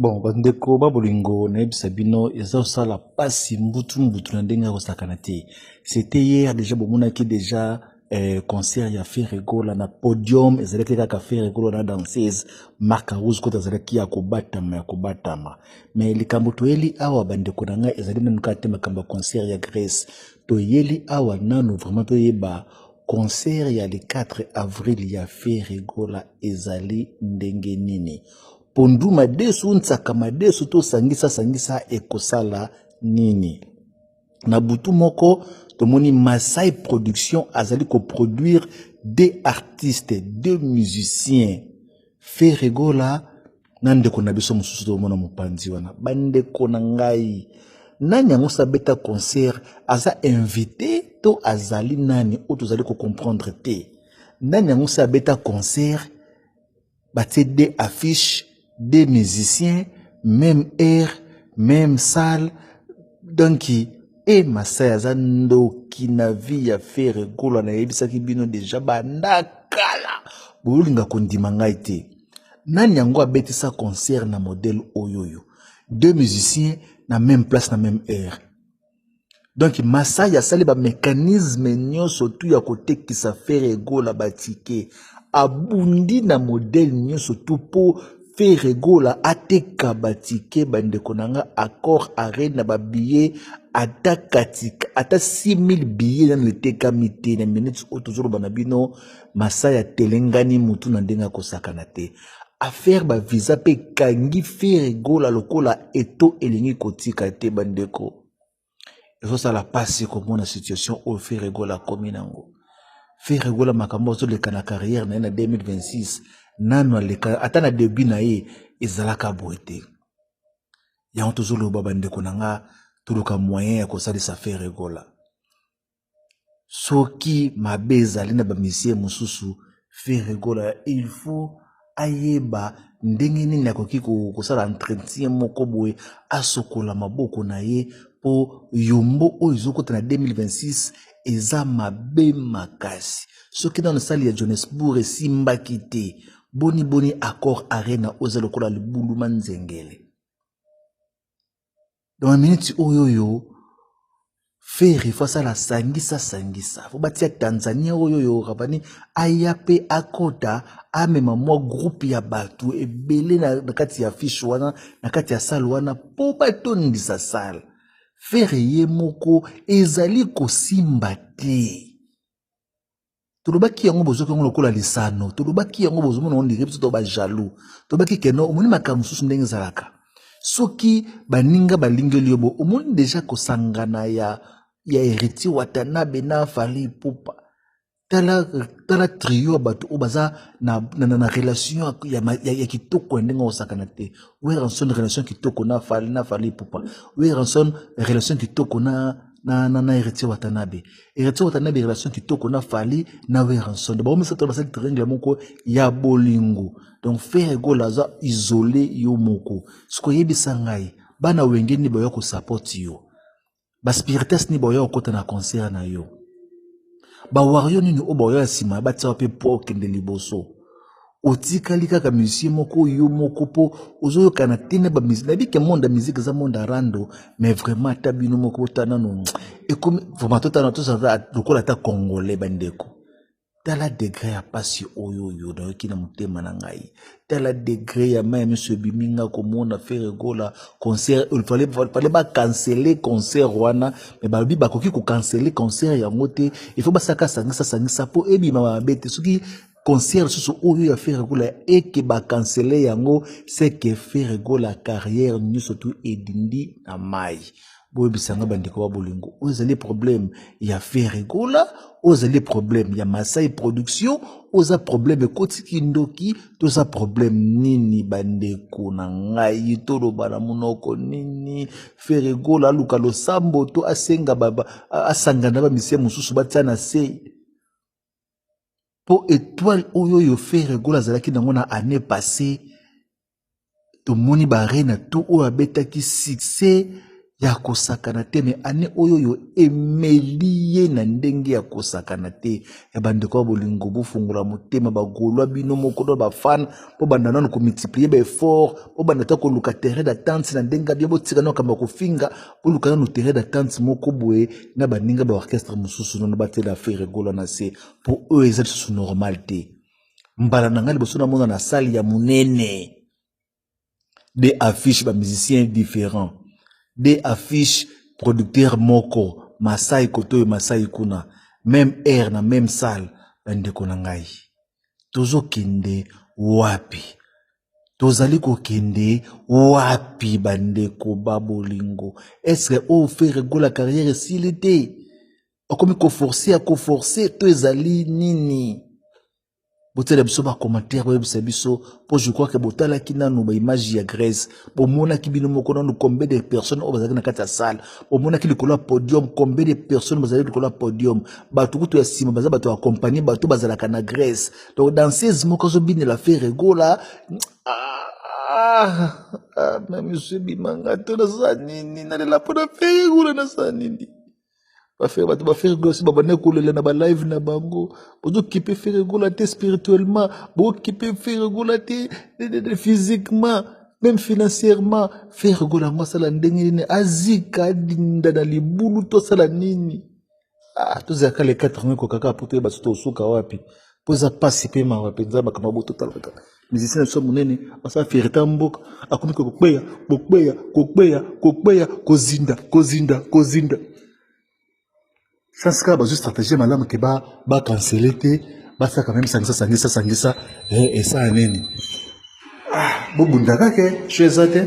Bon bandeko ba bolingo nayebisa bino eza kosala pasi mbutu mbutu na ndenge ya kosakana te. C'était hier déjà bomonaki déjà concert ya Ferre Gola na podium ezalaki kaka Ferre Gola na danseuse Marc House kota azalaki ya kobatama ya kobatama. Mais likambo toyeli awa bandeko na ngai ezali nanu kaka te makambo ya concert ya Grèce. Toyeli awa nanu vraiment toyeba concert ya le 4 avril ya Ferre Gola ezali ndenge nini. Pondu madesu nsaka madesu to sangisa sangisa ekosala nini? Na butu moko tomoni Masai Production azali ko produire deux artistes, deux musiciens, Ferre Gola na ndeko na biso mosusu tomona mopanzi wana. Bandeko na ngai, nani yango sabeta concert aza invité to azali nani oyo tozali ko comprendre te? Nani yango sabeta concert batie deux affiches, deux musiciens, même heure, même salle, donc e Masai aza ndoki na vie ya Ferre Gola. Nayebisaki bino deja banda kala, boyolinga kondima ngai te. Nani yango abetisa concert na modèle oyo oyo, deux musiciens na même place na même heure? Donc Masai asali ba mécanisme nyonso tu ya kotekisa Ferre Gola batike, abundi na modèle nyonso tu mpo Ferre Gola ateka batike. Bandeko na nga, Accor Arena ba billet ata katika ata 6000 billet nano etekami te. Na minute oyo tozoloba na bino, Masai atelengani mutu na ndenge akosakana te. Affaire ba visa mpe ekangi Ferre Gola lokola eto elingi kotika te. Bandeko, ezosala mpasi komona situation oyo Ferre Gola akomi nango. Ferre Gola, makambo azoleka na carrière na ye na 2026, nano aleka ata na début na ye ezalaka boye te. Yango tozoloba, bandeko na nga, toluka moyen ya kosalisa Ferre Gola. Soki mabe ezali na bamisie mosusu, Ferre Gola il faut ayeba ndenge nini akoki kosala entretien moko boye, asokola maboko na ye, mpo yombo oyo ezokota na 2026 eza mabe makasi. Soki nano sali ya Johannesburg esimbaki te, boni boni Accor Arena oyo eza lokola libuluma nzengele? Dans minute oyo oyo Ferre faut asala sangisa sangisa, faut batia Tanzania oyo oyo Rabani aya mpe akota, amema mwa groupe ya bato ebele na kati ya affiche wana, na kati ya salle wana, mpo batondisa salle. Ferre ye moko ezali kosimba te. Tolobaki yango, bozoki yango lokola lisano. Tolobaki yango, bozomona on dirait biso to ba jaloux. Tolobaki keno omoni makambo mosusu ndenge ezalaka, soki baninga balingeli yo bo omoni deja kosangana ya Héritier Watanabe na Fally Ipupa. Tala, tala trio ya bato oyo baza na relation ya kitoko ya ndenge osakana te. Werrason relation kitoko na Fally Ipupa, Werrason relation kitoko na Héritier Watanabe, Héritier Watanabe relation kitoko na Fally na Werrason. Bango misato basali triangle moko ya bolingo. Donc Ferre Gola aza isolé yo moko. Soki oyebisa ngai, bana Wenge nini bayoya kosapoti yo? Baspirites nini bayoya kokɔta na concert na yo? Bawario nini oyo bayoya nsima batia mpe po okende liboso? Otikali kaka musicien moko yo moko, mpo ozoyokana te na bamusike. Nayebi ke monde ya musique eza monde ya rando, mais vraiment ata bino moko botala nano, ekomi vraiment totala, tozala lokola ata Congolais. Bandeko, tala degré ya pasi oyo oyo nayoki na motema na ngai. Tala degré ya mai ya miso ebimi nga komona Ferre Gola concert. Fallait bacancele concert wana, mais balobi bakoki kocancele concert yango te, il faut basaka sangisa sangisa mpo ebima mabe te. Soki concert lisusu oyo ya Ferre Gola eke bakansele yango, c'est que Ferre Gola carrière nyonso tu edindi na mai. Boyebisanga, bandeko ba bolingo, oyo ezali problème ya Ferre Gola, oyo ezali problème ya Masai Production, oyo eza problème ekotiki ndoki, toza problème nini? Bandeko na ngai, toloba na monoko nini? Ferre Gola aluka losambo to asenga asangana na bamisie mosusu batia na se, mpo étoile oyo oyo Ferre Gola azalaki nango na année passée, tomoni baarena to oyo abetaki succès. Ya kosakana te, me ane oyo oyo emeli ye na ndenge ya kosakana te. Ya bandeko ya bolingo, bofungola motema, bagolwa bino moko na bafan, bobanda nanu komultiplie baeffort, bobanda ta koluka terrain d'attente na ndenge ya bien, botika nanu kamba kofinga, boluka nanu terrain d'attente moko boye na baninga ba orchestre mosusu nanu batiela Ferre Gola na se, mpo oyo eza lisusu normal te. Mbala na ngai liboso namona na salle ya monene de affiche ba musiciens différents, de affiche producteur moko Masai koto oyo Masai kuna, même air na même salle. Bandeko na ngai, tozokende wapi? Tozali kokende wapi bandeko ba bolingo? Eske oyo Ferre Gola carrière esili te, akomi koforce ya koforce to ezali nini? Botiela biso bacommentaire, boyebisa biso, mpo je crois ke botalaki nanu baimage ya Grèce, bomonaki bino moko nanu combien de personnes oyo bazalaki na kati ya salle, bomonaki likolo ya podium combien de personnes bazalaki likolo ya podium, bato kutu ya nsima baza bato ya accompagne bato bazalaka na Grèce. Donc danseuse moko azobinela Ferre Gola. Ah, ah, miso ebimanga to nasala nini? Nalela mpona Ferre Gola, nasala nini? Bafere, bato ba Ferre Gola babanda kolela na balive na bango. Bozokipe Ferre Gola te spirituellement, bokipe Ferre Gola te physiquement, même financièrement. Ferre Gola yango asala ndenge nini? Azika, adinda na libulu to asala nini? Ah, tozalaka le 4 yango ekokaka po toyeba so tosuka wapi, mpo eza mpasi mpe mawa mpenza. Makambo bototalaka musicien na biso monene asala fierté ya mboka, akomi kokweya, kokweya, kokweya, kokweya, kozinda, kozinda, kozinda. Chance kaka bazwi stratégie malamu ke bakansele te, basala quand même sangisa, sangisa, sangisa, esala nini? Ah, bobunda kaka sho eza te.